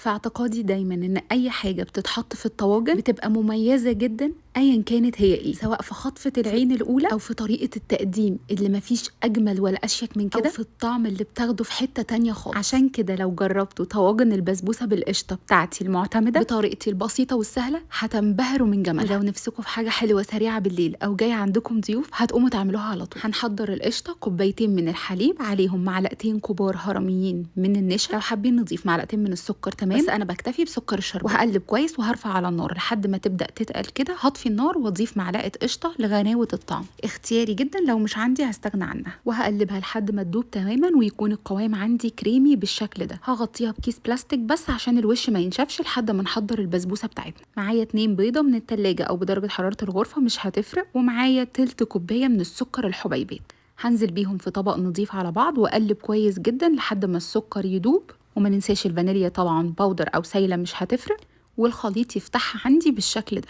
في اعتقادي دايما ان اي حاجة بتتحط في الطواجن بتبقى مميزة جدا ايا كانت هي ايه، سواء في خطفه العين الاولى او في طريقه التقديم اللي مفيش اجمل ولا اشيك من كده، او في الطعم اللي بتاخده في حتة تانية خالص. عشان كده لو جربتوا طواجن البسبوسه بالقشطه بتاعتي المعتمدة بطريقتي البسيطة والسهله هتنبهروا من جمالها. ولو نفسكم في حاجة حلوة سريعة بالليل او جاي عندكم ضيوف هتقوموا تعملوها على طول. هنحضر القشطه، كوبايتين من الحليب عليهم معلقتين كبار هرميين من النشا، لو حابين نضيف معلقتين من السكر تمام، بس انا بكتفي بسكر الشربات. وهقلب كويس وهرفع على النار لحد ما تبدا تتقل كده. هطفي النار واضيف معلقه قشطه لغناوه الطعم، اختياري جدا، لو مش عندي هستغنى عنها. وهقلبها لحد ما تدوب تماما ويكون القوام عندي كريمي بالشكل ده. هغطيها بكيس بلاستيك بس عشان الوش ما ينشفش لحد ما نحضر البسبوسه بتاعتنا. معايا 2 بيضة من التلاجة او بدرجة حرارة الغرفة مش هتفرق، ومعايا تلت كوباية من السكر الحبيبات. هنزل بيهم في طبق نضيف على بعض واقلب كويس جدا لحد ما السكر يدوب، وما ننساش الفانيليا طبعا powder او سايله مش هتفرق، والخليط يفتحها عندي بالشكل ده.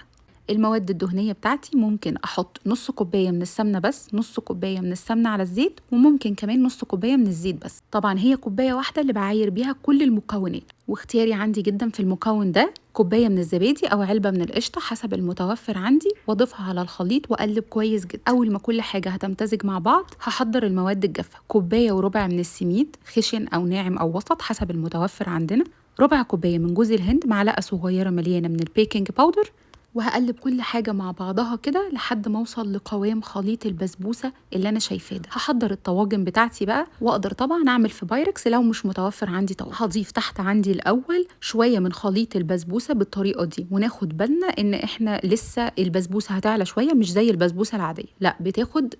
المواد الدهنية بتاعتي ممكن احط نص كوباية من السمنة بس، نص كوباية من السمنة على الزيت، وممكن كمان نص كوباية من الزيت بس. طبعا هي كوباية واحدة اللي بعاير بيها كل المكونات، واختياري عندي جدا في المكون ده كوباية من الزبادي او علبة من القشطه حسب المتوفر عندي، واضيفها على الخليط واقلب كويس جدا. اول ما كل حاجة هتمتزج مع بعض هحضر المواد الجافه، كوباية وربع من السميد خشن او ناعم او وسط حسب المتوفر عندنا، ربع كوباية من جوز الهند، معلقه صغيرة مليانة من ال baking powder، وهقلب كل حاجة مع بعضها كده لحد ما اوصل لقوام خليط البسبوسة اللي انا شايفاه ده. هحضر الطواجن بتاعتي بقى، واقدر طبعا اعمل في بايركس لو مش متوفر عندي طواجن. هضيف تحت عندي الاول شوية من خليط البسبوسة بالطريقة دي، وناخد بالنا ان احنا لسه البسبوسة هتعلى شوية، مش زي البسبوسة العادية، لا بتاخد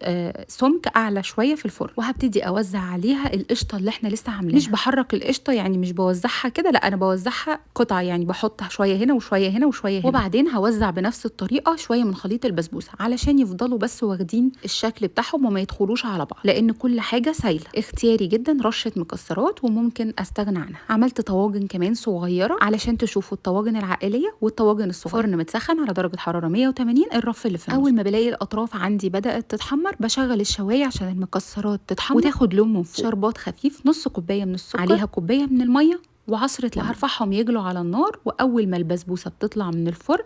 سمك اعلى شوية في الفرن. وهبتدي اوزع عليها القشطة اللي احنا لسه عاملينها. مش بحرك القشطة، يعني مش بوزعها كده، لا انا بوزعها قطع، يعني بحط شوية هنا وشوية هنا وشوية هنا. وبعدين هوزع بنفس الطريقة شوية من خليط البسبوسه علشان يفضلوا بس واخدين الشكل بتاعهم وما يدخلوش على بعض، لان كل حاجة سايله. اختياري جدا رشه مكسرات وممكن استغنى عنها. عملت طواجن كمان صغيرة علشان تشوفوا الطواجن العائلية والطواجن الصغيرة. فرن متسخن على درجه حرارة 180، الرف اللي في النص. اول ما بلاقي الاطراف عندي بدات تتحمر بشغل الشوايه عشان المكسرات تتحمر وتاخد لون من فوق. شربات خفيف، نص كوباية من السكر عليها كوباية من المية وعصره ليمون. هرفعهم يجلوا على النار، واول ما البسبوسه بتطلع من الفرن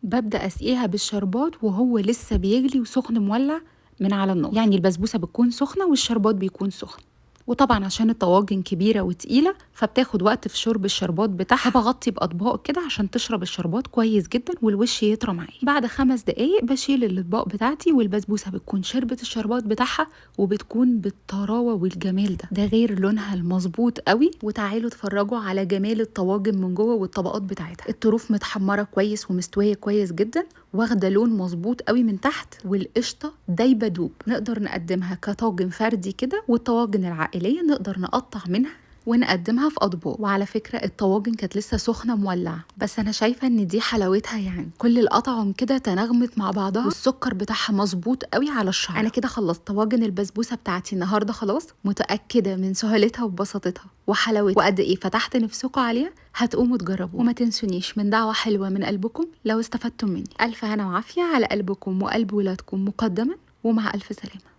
ببدأ أسقيها بالشربات وهو لسه بيغلي وسخن مولع من على النار، يعني البسبوسة بتكون سخنة والشربات بيكون سخن. وطبعا عشان الطواجن كبيرة وتقيلة فبتاخد وقت في شرب الشربات بتاعها، بغطي بأطباق كده عشان تشرب الشربات كويس جدا والوش يطرى معايا. بعد 5 دقايق بشيل الاطباق بتاعتي، والبسبوسة بتكون شربت الشربات بتاعها وبتكون بالطراوة والجمال ده، ده غير لونها المظبوط قوي. وتعالوا اتفرجوا على جمال الطواجن من جوه والطبقات بتاعتها. الطروف متحمرة كويس ومستوية كويس جدا، واخده لون مظبوط قوي من تحت، والقشطه دايبه دوب. نقدر نقدمها كطاجن فردي كده، والطواجن العائلية نقدر نقطع منها ونقدمها في اطباق. وعلى فكرة الطواجن كانت لسه سخنة مولعه، بس انا شايفه ان دي حلاوتها، يعني كل الاطعم كده تناغمت مع بعضها، والسكر بتاعها مظبوط قوي على الشعر. انا كده خلصت طواجن البسبوسه بتاعتي النهارده خلاص، متاكدة من سهولتها وبساطتها وحلاوتها، وقد ايه فتحت نفسكم عليها هتقوموا تجربوها. وما تنسونيش من دعوه حلوة من قلبكم لو استفدتم مني. الف هنا وعافيه على قلبكم وقلب ولادكم مقدما، ومع الف سلامه.